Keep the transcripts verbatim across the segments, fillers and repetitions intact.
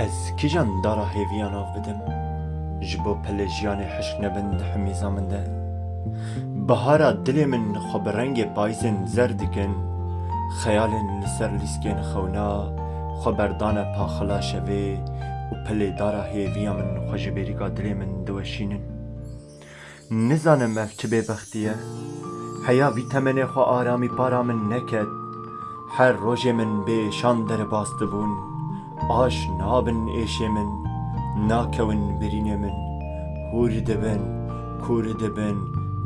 Ez kîjan dara hêviya nav bidim? Ji bo pelê jiyanê hişk nebin di himîza min de. Bihara dilê min xwe bi rengê payîzên zer dikin. Xeyalên li ser lîskên xewna xwe berdane paxila şevê û pelê dara hêviya min xwe ji bêrîka dilê min diweşînin. Nizanim ev çi bêbextî ye. Heya vî temenê xwe aramî para min neket. Her rojê min bê êşan derbas dibûn. Aş nabin êşê min, nakewin birînê min. Hûr dibin, kûr dibin,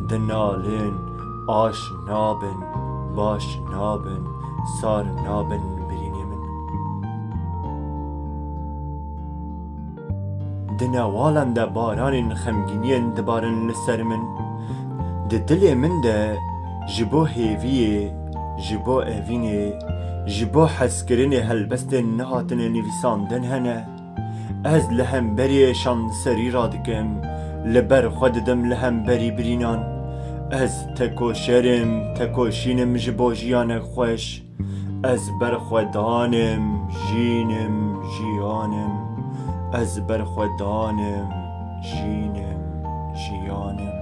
dinalin. Aş nabin, baş nabin, sar nabin birînê min. Di newalan de baranên xemgîniyên dibarin li ser min. Di dilê min de ji bo hêviyê, ji bo evînê, ji bo hezkirinê helbestên nehatine nivîsandin hene. Ez li hemberî êşan serî radikim, li ber xwe didim li hemberî birînan. Ez tekoşer im, tekoşîn im ji bo jiyanek xweş. Ez berxwedan im, jîn im, jiyan im. Ez berxwedan im, jîn im, jiyan im.